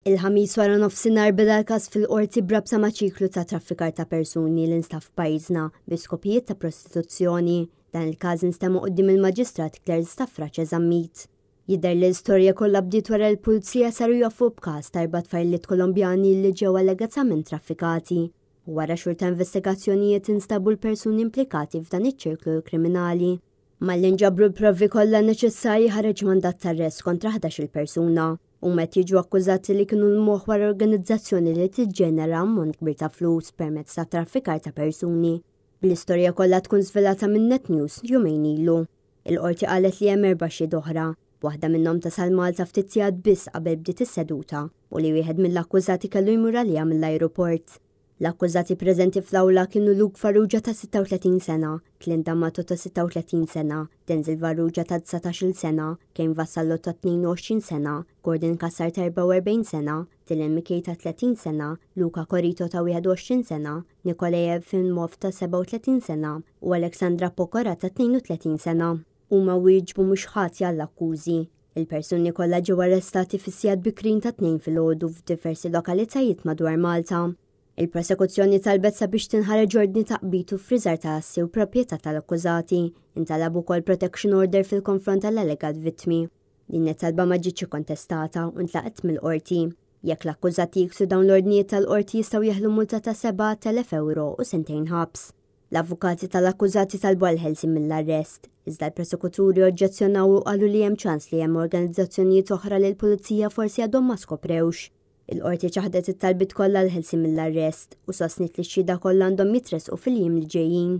Il-Ħamis wara nofsinhar beda l-każ fil-Qorti b'rabta ma' ċiklu ta' traffikar ta' persuni li nstab f'pajjiżna bi skopijiet ta' prostituzzjoni. Dan il-każ instema' quddiem il-Maġistrat Claire Stafrace Zammit. Jidher li l-istorja kollha bdiet wara li l-Pulizija saru jafu b'każ ta' erba' tfajliet Kolombjani li ġew allegatament traffikati. U wara xhur ta' investigazzjonijiet instabu l-persuni implikati f'dan iċ-ċirklu kriminali. Malli nġabru l-provi kollha neċessarji ħareġ mandat ta' arrest kontra 11-il persuna. Huma qed jiġu akkużati li kienu l-moħħ wara organizzazzjoni li tiġġenera ammont kbir ta' flus permezz ta' traffikar ta' persuni. Bl-istorja kollha tkun żvelata minn Net News jumejn ilu. Il-Qorti qalet li hemm erba' xhied oħra, b'waħda minnhom tasal Malta ftit sigħat biss qabel bdiet is-seduta u li wieħed mill-akkużati kellu jmur għaliha mill-ajruport. L-akkużati preżenti fl-awla kienu Luke Farrugia ta' 36 sena, Clint D'Amato ta' 36 sena, Denzil Farrugia ta' 19-il sena, Kane Vassallo ta' 22 sena, Gordon Cassar ta' 44 sena, Dylan McKay ta' 30 sena, Luca Corito ta' 21 sena, Nikolay Efimov ta' 37 sena u Alexandra Pokora ta' 32 sena. Huma wieġbu mhux ħatja għall-akkużi. Il-persuni kollha ġew arrestati fis-sigħat bikrin tat-Tnejn filgħodu f'diversi lokalitajiet madwar Malta. Il-prosekuzzjoni talbet sabiex tinħareġ ordni ta' qbid u ffriżar ta' assi u proprjetà tal-akkużati. Intalab ukoll protection order fil-konfront tal-allegat vittmi. Din it-talba ma ġietx ikkontestata u ntlaqgħet mill-Qorti. Jekk l-akkużati jiksu dawn l-ordnijiet tal-Qorti jistgħu jeħlu multa ta' 7,000 ewro u sentejn ħabs. L-avukati tal-akkużati talbu għall-ħelsien mill-arrest, iżda l-prosekuturi oġġezzjonaw u qalu li hemm ċans li hemm organizzazzjonijiet oħra li l-pulizija forsi għadhom ma skoprewx. Il-Qorti ċaħdet it-talbiet kollha għall-ħelsien mill-arrest u sostniet li x-xhieda kollha għandhom jitressqu fil-jiem li ġejjin.